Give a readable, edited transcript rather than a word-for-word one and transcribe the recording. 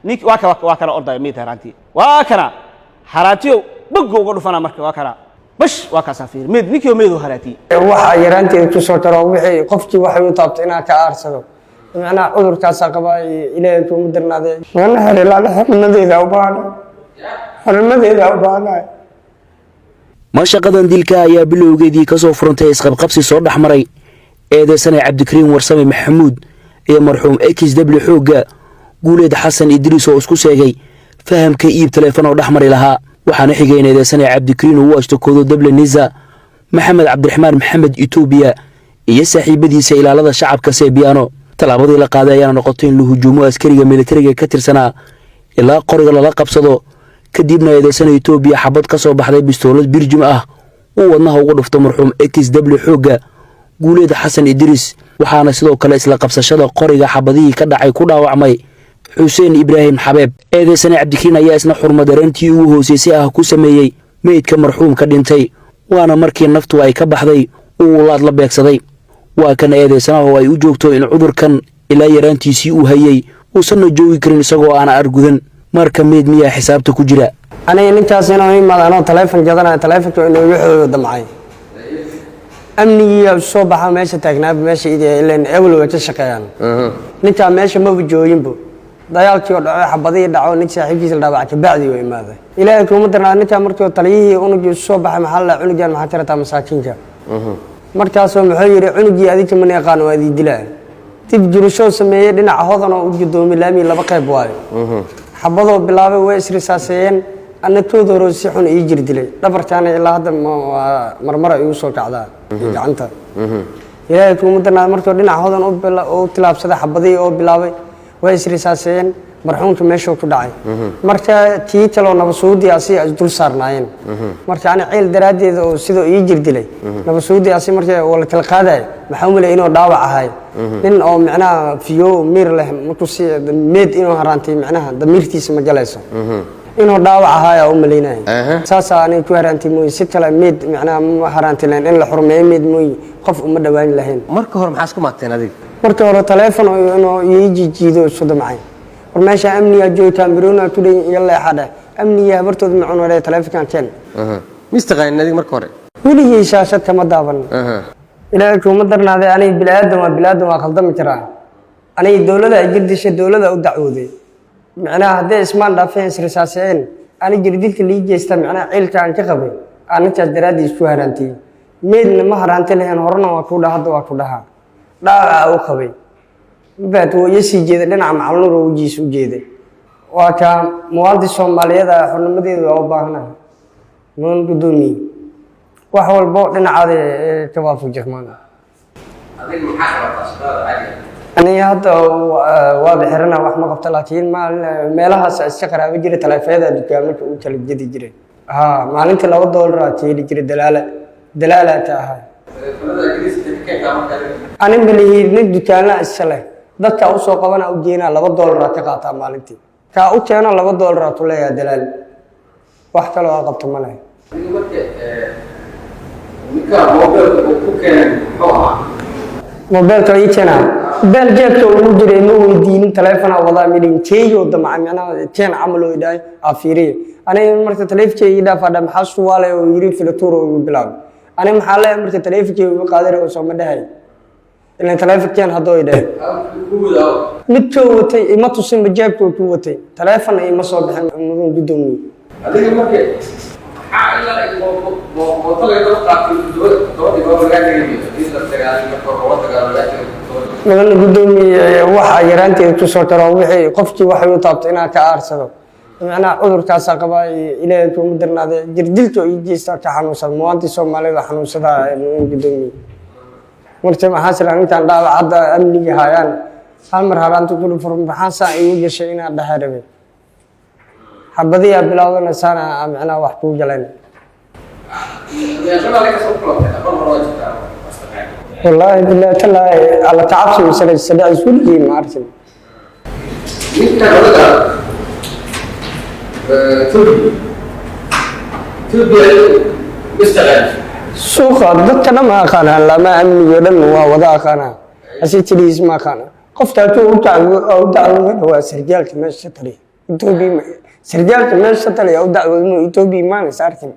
Nink waa ka, waa kana ordaya meyd haraanti, waa kana haraantiyo bogga uga dhufana. Marka waa kana bash, waa kaasaa fiir meyd ninkii meyd oo haraantiyey. Waxa yaraanteeda kusoo karo wixii qofkii waxay u taabtay inaan ka aarsado, macnaha cudurkaasaa qabaa. Ilaahay kuma darnaaday, mana helilaan, xurmadeeda u baahna, xurmadeeda u baahnahay. Mashaqadan dilka ayaa bilowgeedii ka soo furantay isqabqabsi soo dhex maray eedeysane Cabdikariim Warsame Maxamuud iyo marxuum XW Xoogga Guuleed Xasan Idriis oo isku sheegay fahamka iib taleefon oo dhex mari lahaa. Waxaana xigay in eedeysane Cabdikariin uu u ashtakoodo dable Nisa Maxamed Cabdiraxmaan Maxamed Etoobiya iyo saaxiibadiisa ilaalada shacabka Sebiano. Tallaabadii la qaaday ayaana noqotay in la hujuumo askariga militariga ka tirsanaa ilaa qoriga lala qabsado, kadibna eedeysana Etoobiya xabad ka soo baxday bistoolad birjim ah uu wadnaha ugu dhufto marxuum XW Xoogga Guuleed Xasan Idriis. Waxaana sidoo kale isla qabsashada qoriga xabadihii ka dhacay ku dhaawacmay Xuseen Ibraahim Xabeeb. Eedeysane Cabdikariin ayaa isna xurmadareyntii ugu hooseysay ah ku sameeyey meydka marxuumka dhintay, waana markii naftu ay ka baxday uu laad la beegsaday. Waa kan eedeysanaha oo ay u joogto in cudurkan ilaa yaraantiisii uu hayey, uusanna joogi karin isagoo aan argudan. Marka meyd miyaa xisaabta ku jira? Aniga ninkaas inuu imaado anoo taleefon gadanaya, taleefonka inuu iga xoogo damcay. Amnigiiyaa soo baxa meesha taagnaaba meesha ileen ewel way ka shaqeeyaan. Ninkaa meesha maba jooginbo. Dagaalkii oo dhaco, xabadihii dhaco, nin saaxiibkiisa la dhaawac kabacdi oo imaaday. Ilaahay kuma darnaa, ninkaa markii taliyihii unugii soo baxay, maxaa la cunugan maxaa tirataa masaakiinka? Markaasoo muxuu yidhi: "Cunugii adinka mana yaqaan, waa idin dilaa." Dib jurashoo sameeyey dhinaca Hodan oo u gudoomay laamii laba qayb waayo. Xabadoo bilaabay, way isrisaaseeyeen. Ana tooda hore si xun ii jir dilay, dhabarkaana ilaa hadda marmara igu soo kacdaa gacanta. Ilaahay kuma darnaa, markuu dhinaca Hodan u tilaabsaday, xabadihii oo bilaabay, way isrisaaseeyeen. Marxuumka meeshuu ku dhacay. Marka tii kaloo nabasuudii asi is dul saarnaayeen. Marka ani ciil daraaddeeda oo sidoo ii jir dilay nabasuudii asi marka oo la kala qaadaya, maxaa u malay inuu dhaawac ahay, nin oo micnaha fiyo miir leh markuu si meed inuu haraantay, micnaha damiirtiisa ma galayso inuu dhaawac ahaaya u malaynaya. Saasaa aniga ku haraantay mooye, si kale meed micnaha ma haraanti lahayn. In la xurmeeyo meed mooye, qof uma dhawaan lahayn. Marka hore maxaa isku maagteen adiga? Marka hore taleefon inuu ii jiijiido isu damcay. War meesha amnigaa jooga, kaambiroona ku dheyn, iga leexa dheh. Amnigii habartooda macun dheh, taleefonkan keen. Mis taqaanin adiga marka hore? Weligii shaashad kama daaban. Ilaahay kuma darnaaday, aniga bini-aadan waa, bini-aadan waa khaldami karaa. Aniga dowlada ay jirdishay, dowlada u dacwooday. Micnaha hadday ismaan dhaafeen, isrisaaseen, ani jirdilka lii geysta, micnaha ciilka aan ka qabay aan ninkaas daraaddiis isku haraantiyey. Meydna ma haraanti lahayn. Horena waa ku dhaha, hadda waa ku dhahaa, dhaawaca u qabay mafahat. Wuu iga sii jeeday dhinaca Macalnuur oo wejigiisa u jeeday. Waa kaa muwaadin Soomaaliyeed ah, xornimadeedu waa u baahanahay, mudan guddoomiye. Wax walbo dhinacaada ka waafajirmaan. Adiga maxaa qabataa shaqada caadiga? Aniga hadda waaba xirana, wax ma qabto, laakiin maalin meelahaas iska qaraabo jiray, taleefyada dukaamaka u kala jedi jiray. Ha, maalintii $2 aa ka heli jiray. Dalaala dalaalaa ka ahay. Taleefanada ingiriiska ka keentaa marka adiga? Ani malihi, nin dukaanla iska leh, dadka usoo qabana u geenaa, $2 aa ka qaataa maalintii. Kaa u keeno $2 aa ku leeyaha dalaal. Wax kaloo aa qabto ma leh. Adiga marka ninka mobilka uu ku keenay muxuu ahaa? Mobeelka ii keenaa, mobeel jeebka ugu jiray. Ma weydiinin taleefonaa wadaa midhin keeyoo damca, micnaha keen camal oo idhahay aa fiiriye. Aniga marka taleefonkeyga ii dhaafaa dha, maxaa suwaalay oo yiri, filatuur oo igu bilaabay. Aniga maxaa leeyahay? Marka taleefonkeyga igu qaaday oo sooma dhahay ilan taleefonkeen haddoo idhahay. Ku wadaa? Midkoo watay ima tusinba, jeebkoo ku watay, taleefonna ima soo bixin, mudan guddoomiye. Adiga marka maxaa ilaa mooto laga daba qaatay toban iyo laba lagaa tegay hadii la dagaalay marka hore loola dagaalo lagaa tegay 7? Mudana guddoomiye, waxa yaraanteeda kusoo karo wixii qofkii waxay u taabtay inaan ka aarsado, macnaha cudurkaasaa qabaa. Ilaahay kuma darnaaday, jirdilka ii geysta ka xanuunsan, muwaadin Soomaalida xanuunsadaa, mudan guddoomiye. Marka maxaa sira ninkaan dhaawac hadda amnigii hayaan hal mar haraanta ku dhufur, maxaa saa igu gashay inaan dhaha rabay. Xabadiyaa bilowdana saana macnaha wax kuu galeen. Meesha laga soo kulantay aqoon hore waa jirtaa? Wallaahi bilaahi tallaahi, alla tacabsi masale sadhacis weligii ma arkin. Ninkan odaga Ethiopia mistaqaan? Suuqa dadka dhan ma aqaanaa, lama amnigo dhan waa wada aqaanaa, ase keligiis ma aqaana. Qofta hadduu u dacwoodana waa sargaalka meesha taliya. Etoobiya sargaalka meesha taliya u dacwooday, Etoobiya imaanaysa arkin.